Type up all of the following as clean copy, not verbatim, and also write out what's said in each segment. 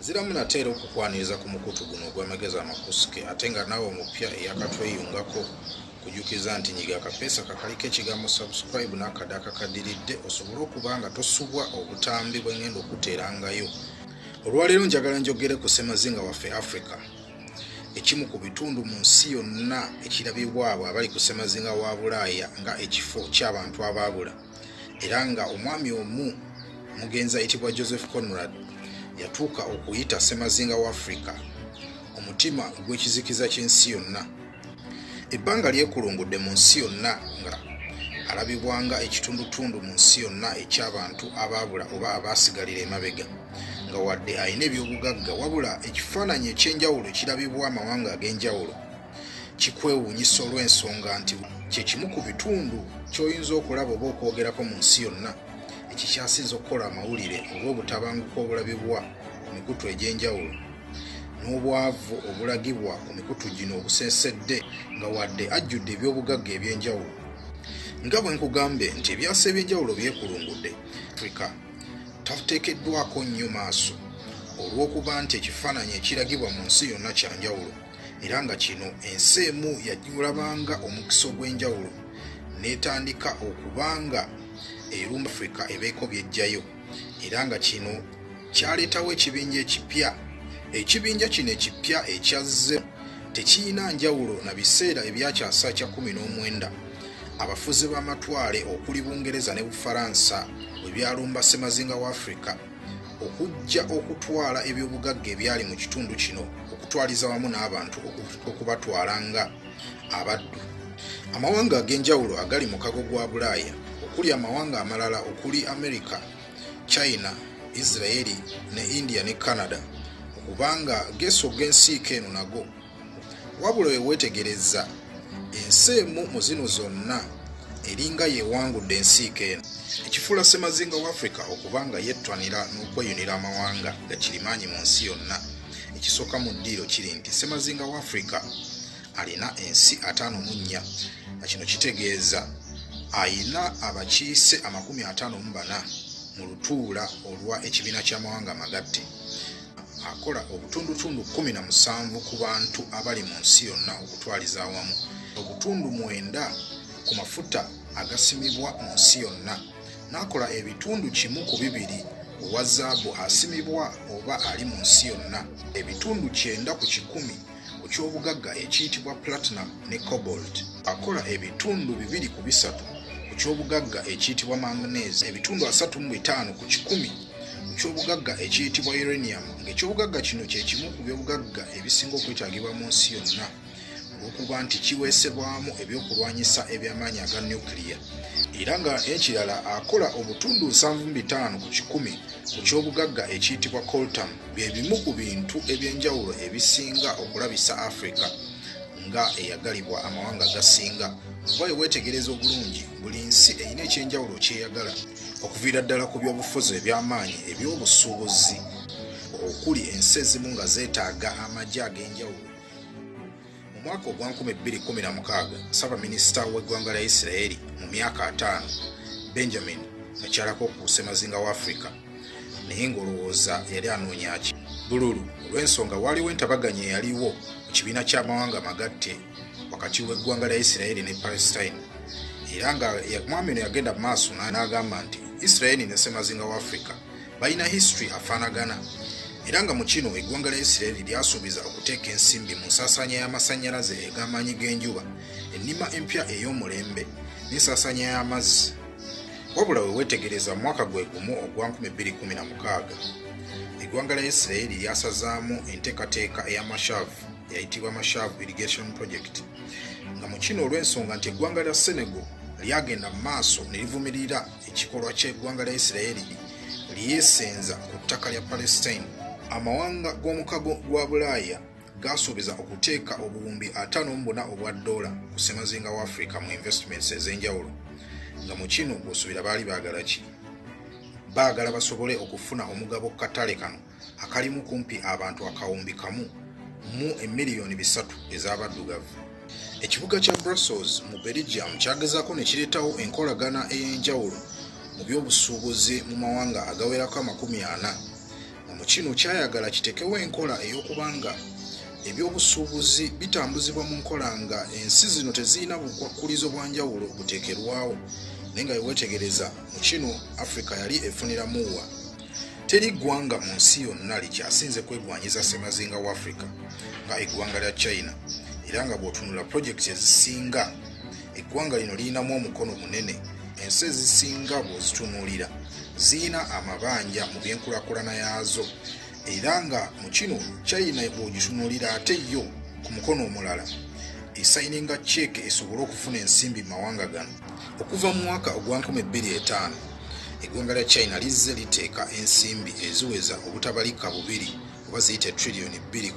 Nziramu nate era okukwaniriza ku mukutu guno ogw'amagezi amakusike, ate nga naawe omupya eyakatweyungako, kujukiza nti nyiga akapeesa kakaliko ekigambo subscribe n'akadde akakadiridde osobole okuba nga tosubwa obutambi bwe ngenda okuteerangayo. Olwaleero njagala njogere ku ssemazinga waffe Africa, ekimu ku bitundu mu nsi yonna ekirabibwa abo abali ku ssemazinga wa Bulaaya nga ekifo ky'abantu abaabula, era nga omwami omu omugenzi ayitibwa Joseph Conrad yatuuka okuyita ssemazinga wa Africa omutima gw'ekizikiza ky'ensi yonna. Ebbanga lyekulungudde mu nsi yonna nga alabibwanga ekitundutundu mu nsi yonna eky'abantu abaabula oba abaasigalira emabega, nga wadde alina ebyobugagga, wabula ekifaananyi eky'enjawulo ekirabibwa amawanga ag'enjawulo kikwewuunyisa olw'ensonga nti kye kimu ku bitundu ky'oyinza okulaba oba okwogerako mu nsi yonna ekikyasinze okukola amawulire olw'obutabanguko obulabibwa ku mikutu egy'enjawulo n'obwavu obulagibwa ku mikutu gino obusensedde, nga wadde ajjudde ebyobugagga eby'enjawulo. Nga bwe nkugambye nti ebyasa eby'enjawulo byekulungudde, Africa tateekeddwako nnyo maaso olw'okuba nti ekifaananyi ekiragibwa mu nsi yonna kya njawulo, era nga kino ensi emu yagulabanga omukisa ogw'enjawulo n'etandika okubanga erumba Africa ebeeko by'ejjayo, era nga kino kyaleetawo ekibinja ekipya. Ekibinja kino ekipya ekyazze tekiyina njawulo na biseera ebyakyasa kya 19 abafuzi b'amatwale okuli Bungereza ne Bufaransa bwe byalumba ssemazinga wa Africa okujja okutwala ebyobugagga ebyali mu kitundu kino, okutwaliza wamu n'abantu okubatwala nga abaddu. Amawanga ag'enjawulo agali mu mukago gwa Bulaaya okuli amawanga amalala okuli America, China, Israeli ne India ne Canada, okubanga geesogga ensiiko eno nago. Wabula weetegereza ensi emu mu zino zonna eringa yeewangudde ensiiko eno, ekifuula ssemazinga wa Africa okubanga yettwanira n'okweyunira amawanga gakirimaanyi mu nsi yonna. Ekisooka mu ddiiro kiri nti ssemazinga wa Africa alina ensi 54, nga kino kitegeeza ayina abakiise 54 mu lutuula olwa ekibiina ky'amawanga amagatte. Akola obutundutundu 17 ku bantu abali mu nsi yonna okutwaliza awamu, obutundu 9 ku mafuta agasimibwa mu nsi yonna, n'akola ebitundu 1 ku 2 owa zaabu asimibwa oba ali mu nsi yonna, ebitundu 90 ku 100 ku ky'obugagga ekiyitibwa platinum ne cobalt. Akola ebitundu 2 ku 3 ku ky'obugagga ekiyitibwa manganese, ebitundu 35 ku 100 ku ky'obugagga ekiyitibwa uranium, ng'ekyobugagga kino kye kimu ku byobugagga ebisinga okwetaagibwa mu nsi yonna olw'okuba nti kiweesebwamu ebyokulwanyisa eby'amaanyi aga nuclear. Era nga ekirala akola obutundu 75 ku 100 ku ky'obugagga ekiyitibwa coltan. Bye bimu ku bintu eby'enjawulo ebisinga okulabisa Africa nga eyagalibwa amawanga agasinga, kuba weetegereza obulungi buli nsi erina ekyenjawulo kyeyagala, okuviira ddala ku byobufuzi eby'amaanyi, ebyobusuubuzi okuli ensi ezimu nga zeetaaga amagye ag'enjawulo. Mu mwaka ogwa 2016 ssaabaminisita w'eggwanga lya Isirayiri mu myaka 5 Benjamin yakyalako ku ssemazinga wa Africa, naye ng'olowooza yali anoonya ki? Bululu, olw'ensonga waaliwo entabaganya eyaliwo mu kibiina ky'amawanga amagatte wakati w'eggwanga lya Isirayiri ne Palestine, era nga mwami ono yagenda mu maaso n'agamba nti Isirayiri ne ssemazinga wa Africa balina history afaanagana, era nga mu kino eggwanga lya Isirayiri lyasuubiza okuteeka ensimbi mu nsaasaanya y'amasannyalaze eg'amaanyi g'enjuba, ennima empya ey'omulembe n'ensaasaanya y'amazzi. Wabula we weetegereza mu mwaka gwe gumu ogwa 2016 eggwanga lya Isirayiri lyasazaamu enteekateeka eya Mashav eyayitibwa Mashav Irrigation Project, nga mu kino olw'ensonga nti eggwanga lya Senegal lyagenda mu maaso ne livumirira ekikolwa ky'eggwanga lya Isirayiri lyesenza ku ttaka lya Palestine. Amawanga g'omukago gwa Bulaaya gasuubiza okuteeka obuwumbi 54 obwa dola ku ssemazinga wa Africa mu investments ez'enjawulo, nga mu kino bw'osuubira baali baagala ki? Baagala basobole okufuna omugabo ku katale kano akalimu kumpi abantu 1,000 mu emiliyoni 3 ez'abaddugavu. Ekibuga kya Brussels mu Belgium kyagezaako ne kireetawo enkolagana ey'enjawulo mu by'obusuubuzi mu mawanga agawerako 40, nga Mu kino kyayagala kitekewo enkola ey'okubanga ebyobusuubuzi bitambuzibwa mu nkola nga ensi zino tezirina bukwakkulizo bwa njawulo buteekerwawo. Naye nga weetegereza mu kino Africa yali efuniramuwa. Teri ggwanga mu nsi yonna likyasinze kwegwanyiza ssemazinga wa Africa nga eggwanga lya China, era nga bw'otunula pulojekiti ezisinga eggwanga lino lirinamu omukono munene. Ensi ezisinga bw'ozitunuulira zirina amabanja mu byenkulaakulana yaazo, era nga mu kino China bw'ogitunuulira ate yo ku mukono omulala esayininga ceeke esobole okufuna ensimbi mu mawanga gano. Okuva mu mwaka ogwa 2005 eggwanga lya China lizze liteeka ensimbi eziweza obutabalika bubiri oba ziyite triliyoni 2,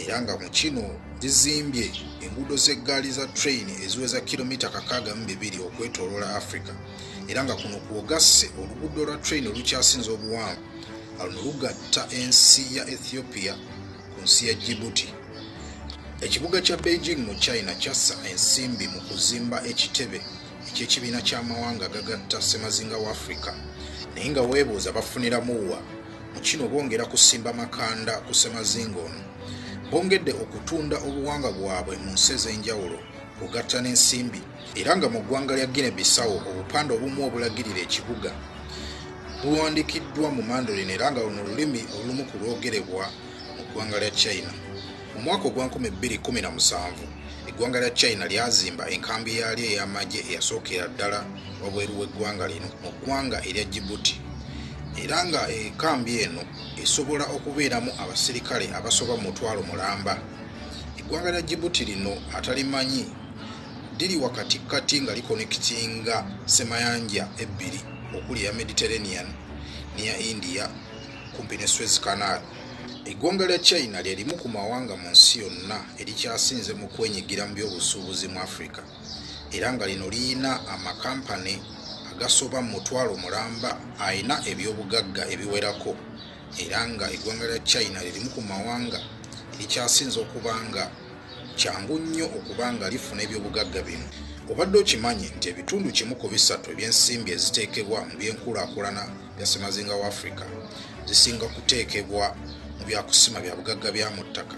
era nga mu kino lizimbye enguudo z'eggaali za train eziweza kilomita 62 okwetooloola Africa, era nga kuno kwogasse oluguudo lwa train olukyasinze obuwanvu luno lugatta ensi ya Ethiopia ku nsi ya Djibouti. Ekibuga kya Beijing mu China kyassa ensimbi mu kuzimba ekitebe eky'ekibiina ky'amawanga agagatta ssemazinga wa Africa, naye nga weebuuza bafuniramuwa. Mu kino bongera kusimba makanda ku ssemazinga ono. Bongedde okutunda obuwanga bwabwe mu nsi ez'enjawulo kugatta n'ensimbi, era nga mu ggwanga lya Guinea Bissau obupande obumu obulagirira ekibuga buwandiikiddwa mu Mandarin, era nga luno lulimi olumu ku lwogerebwa mu ggwanga lya China. Mu mwaka ogwa 2017 eggwanga lya China lyazimba enkambi yaalyo ey'amagye eyasookera ddala wabweru w'eggwanga lino mu ggwanga erya Djibouti, era nga enkambi eno esobola okubeeramu abasirikale abasoba mu 1,000. Eggwanga lya Djibouti lino atalimanyi liri wakatikati nga likonekitinga ssemayanja ebbiri okuli eya Mediterranean n'eya India kumpi ne Suez Canal. Eggwanga lya China lye limu ku mawanga mu nsi yonna erikyasinze mu kwenyigira mu byobusuubuzi mu Africa, era nga lino liyina amakampani agasoba mu 1,000 alina ebyobugagga ebiwerako, era nga eggwanga lya China lye limu ku mawanga erikyasinze okuba nga kyangu nnyo okuba nga lifuna ebyobugagga bino. Obadde okimanyi nti ebitundu 1 ku 3 eby'ensimbi eziteekebwa mu byenkulaakulana bya ssemazinga wa Africa zisinga kuteekebwa mu byakusima bya bugagga bya mu ttaka,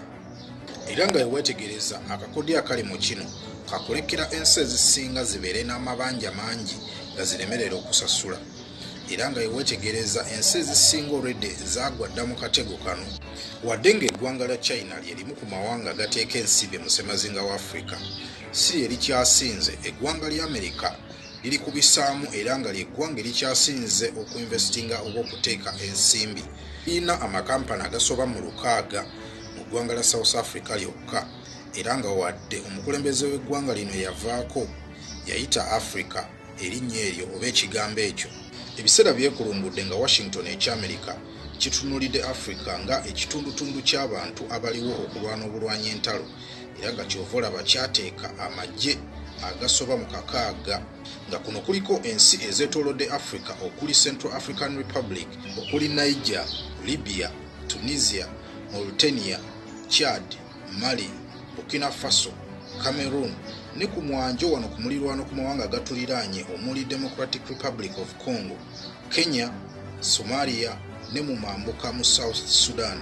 era nga weetegereza akakodyo akali mu kino kakulekera ensi ezisinga zibeere n'amabanja mangi nga ziremerera okusasula, era nga weetegereza ensi ezisinga olwedde zaagwa dda mu katego kano. Wadde ng'eggwanga lya China lye limu ku mawanga agateeka ensimbi mu ssemazinga wa Africa, si lye likyasinze. Eggwanga lya Amerika lirikubisaamu, era nga ly'eggwanga erikyasinze okuinvestinga oba okuteeka ensimbi. Lirina amakampani agasoba mu 6 mu ggwanga lya South Africa lyokka, era nga wadde omukulembeze w'eggwanga lino yavaako yayita Africa erinnya eryo oba ekigambo ekyo. Ebiseera byekulungudde nga Washington eky'Amerika kitunuulidde Africa nga ekitundutundu ky'abantu abaliwo okulwana obulwanyi entalo, era nga kyova olaba kyateeka amagye agasoba mu 6, nga kuno kuliko ensi ezeetoolodde Africa okuli Central African Republic, okuli Niger, Libya, Tunisia, Mauritania, Chad, Mali, Burkina Faso, Cameroon ne ku mwanjo wano ku mulirwano ku mawanga agatuliraanye omuli Democratic Republic of Congo, Kenya, Somalia ne mu mambuka mu South Sudan.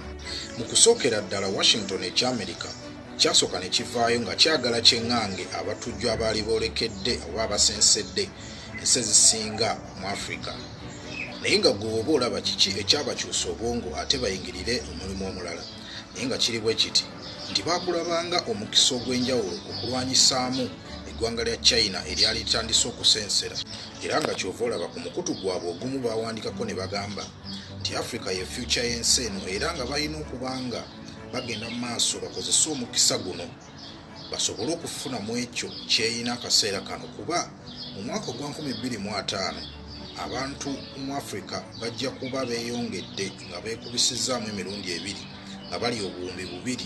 Mu kusookera ddala Washington eky'Amerika kyasooka ne kivaayo nga kyagala kyeŋŋange abatujju abaali boolekedde oba abasensedde ensi ezisinga mu Africa, naye nga gwe oba olaba kiki ekyabakyusa obwongo ate bayingirire omulimu omulala. Naye nga kiri bwe kiti nti baakulabanga omukisa ogw'enjawulo okulwanyisaamu eggwanga lya China eryali litandise okusensera, era nga kyova olaba ku mukutu gwabwe ogumu baawandikako ne bagamba nti Africa ye future y'ensi eno, era nga balina okuba nga bagenda mu maaso bakozese omukisa guno basobole okufunamu ekyo kyeyina akaseera kano, kuba mu mwaka ogwa 2050 abantu mu Africa bajja kuba beeyongedde nga beekubisizzaamu emirundi 2 nga bali 2,000,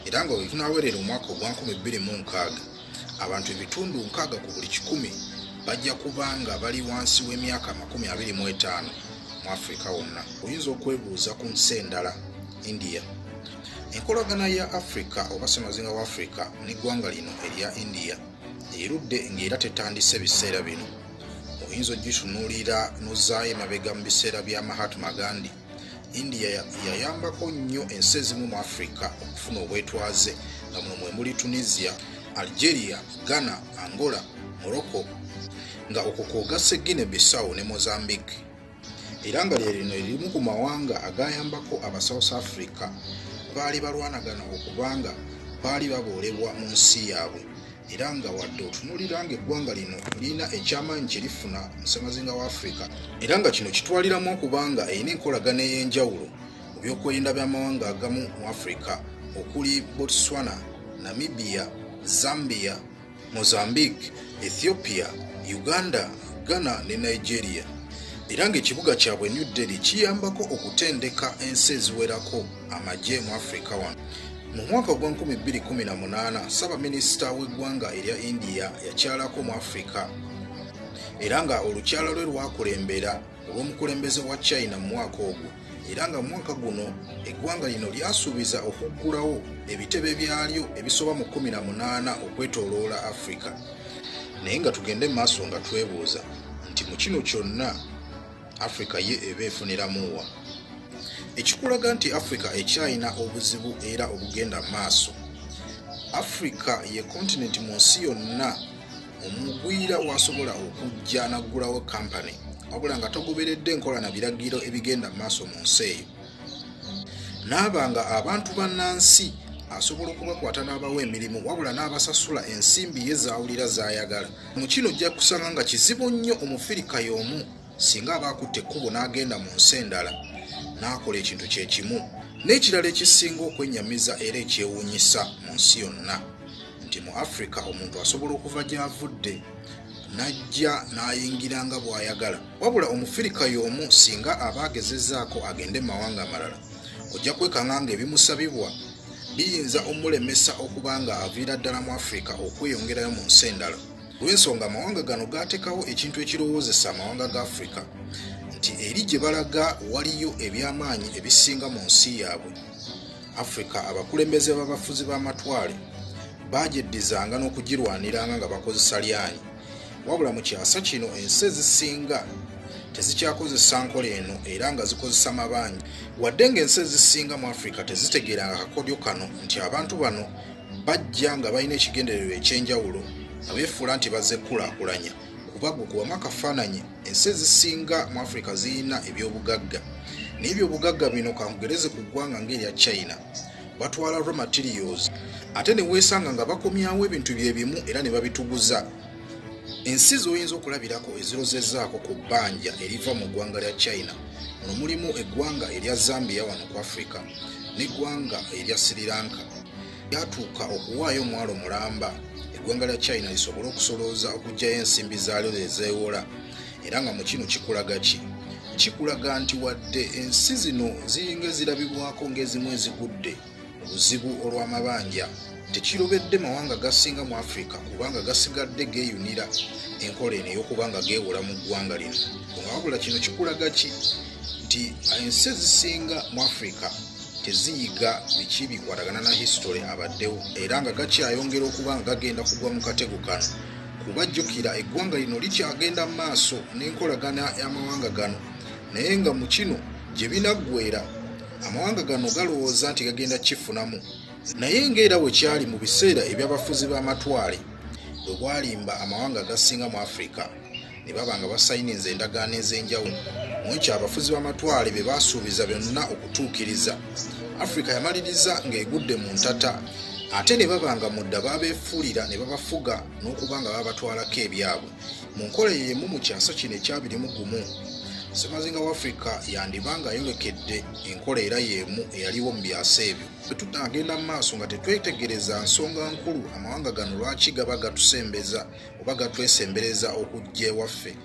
era nga bwe tunaawerera omwaka ogwa 2060 abantu ebitundu 60 ku buli 100 bajja kuba nga bali wansi w'emyaka 25 mu Africa wonna. Oyinza okwebuuza ku nsi endala, India. Enkolagana ya Africa oba ssemazinga wa Africa n'eggwanga lino erya India erudde ng'era tetandise biseera bino. Oyinza ogitunuulira n'ozzaayo emabega mu biseera bya Mahatma Gandhi, India yayambako nnyo ensi ezimu mu Africa okufuna obwetwaze, nga muno mwe muli Tunisia, Algeria, Ghana, Angola, Morocco, nga okwo kw'ogasse Guinea Bissau ne Mozambique. Era nga lye lino erimu ku mawanga agayambako aba South Africa baali balwanagana okubanga baali baboolebwa mu nsi yaabwe. Era nga wadde otunuulira ng'eggwanga lino lirina ekyamaanyi kye lifuna mu ssemazinga wa Africa, era nga kino kitwaliramu okubanga erina enkolagana ey'enjawulo mu byokwerinda by'amawanga agamu mu Africa okuli Botswana, Namibia, Zambia, Mozambique, Ethiopia, Uganda, Ghana ne Nigeria. Era ng'ekibuga kyabwe New Delhi kiyambako okutendeka ensi eziwerako amagye mu Africa wano. Mu mwaka gwa 2018, Ssaabaminisita w'eggwanga erya India yakyalako mu Africa, era nga olukyala lwe lwakulembera olw'omukulembeze wa China mu mwaka ogwo. Era nga mu mwaka guno eggwanga lino lyasuubiza okuggulawo ebitebe byalyo ebisoba mu 18 okwetooloola Africa. Naye nga tugende maaso nga twebuuza nti mu kino kyonna Africa ye eba efuniramu wa? Ekikulaga nti Africa ekyalina obuzibu era obugenda maaso. Africa ye kontinenti mu nsi yonna omugwira wasobola okujja n'aggulawo kampani, wabula nga togoberedde enkola na biragiro ebigenda maaso mu nsi eyo. N'aba nga abantu bannansi asobola okubakwata n'abawa emirimu, wabula n'abasasula ensimbi ye zaawulira z'ayagala. Mu kino ojja kusanga nga kizibu nnyo Omufirika y'omu singa aba akutte ekkubo n'agenda mu nsi endala n'akola ekintu kye kimu. N'ekirala ekisinga okwennyamiza era ekyewuunyisa mu nsi yonna nti mu Africa omuntu asobola okuva gy'avudde n'ajja n'ayingira nga bw'ayagala, wabula Omufirika y'omu singa aba agezezzaako agende mu mawanga amalala, ojja kwekanga ng'ebimusabibwa biyinza omulemesa okuba nga aviira ddala mu Africa okweyongerayo mu nsi endala. Olw'ensonga amawanga gano gaateekawo ekintu ekirowoozesa amawanga ga Africa nti eri gye balaga waliyo ebyamaanyi ebisinga mu nsi yaabwe. Africa abakulembeze b'abafuzi b'amatwale baajeddizanga n'okugirwaniranga nga bakozesa lyanyi, wabula mu kyasa kino ensi ezisinga tezikyakozesa nkola eno era nga zikozesa mabanja. Wadde ng'ensi ezisinga mu Africa tezitegeeranga kakodyo kano nti abantu bano bajja nga balina ekigendererwa eky'enjawulo nga beefuula nti bazze kukulaakulanya, kuba gwe kubamu akafaananyi ensi ezisinga mu Africa zirina ebyobugagga, naye ebyobugagga bino kankugereze ku ggwanga ng'erya China, batwala raw materials ate ne weesanga nga bakomyawo ebintu bye bimu era ne babituguza. Ensi z'oyinza okulabirako ezirozezzaako ku bbanja eriva mu ggwanga lya China, muno mulimu eggwanga erya Zambia wano ku Africa n'eggwanga erya Sri Lanka. Lyatuuka okuwaayo omwalo mulamba eggwanga lya China lisobole okusolooza okuggyayo ensimbi zaalyo ezeewola. Era nga mu kino kikulaga ki? Kikulaga nti wadde ensi zino ziringa ezirabibwako ng'ezimu ezigudde mu buzibu olw'amabanja, tekirobedde mawanga gasinga mu Africa kubanga gasigadde geeyunira enkola eno ey'okubanga geewola mu ggwanga lino. Nga wabula kino kikulaga ki? Nti ensi ezisinga mu Africa teziyiga biki bikwatagana na history abaddewo, era nga gakyayongera okuba nga gagenda kugwa mu katego kano. Kuba jjukira eggwanga lino likyagenda mu maaso n'enkolagana y'amawanga gano, naye nga mu kino gye binaggweera amawanga gano galowooza nti gagenda kifunamu. Naye ng'era bwe kyali mu biseera eby'abafuzi b'amatwale bwe bwalimba amawanga agasinga mu Africa ne baba nga basayininze endagaano ez'enjawulo, mu ekyo abafuzi b'amatwale be baasuubiza byonna okutuukiriza. Africa yamaliriza ng'egudde mu ntata, ate ne baba nga mudda babeefuulira ne babafuga n'okuba nga babatwalako ebyabwe. Mu nkola y'emu mu kyasa kino ekya 21, Ssemazinga wa Africa yandibanga ayolekedde enkola era y'emu eyaliwo mu byasa ebyo. Bwe tunagenda mu maaso nga tetwetegereza nsonga nkulu amawanga gano lwaki gaba gatusembeza oba gatwesembereza okujja ewaffe,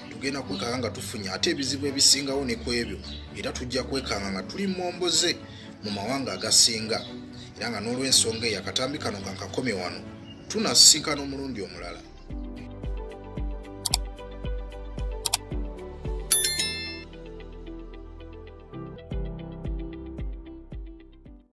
tugenda kwekanga nga tufunye ate ebizibu ebisingawo ne ku ebyo, era tujja kwekanga nga tuli momboze mu mawanga agasinga. Era nga n'olw'ensonga eyo akatambi kano kankakomye wano, tunasisinkana omulundi omulala.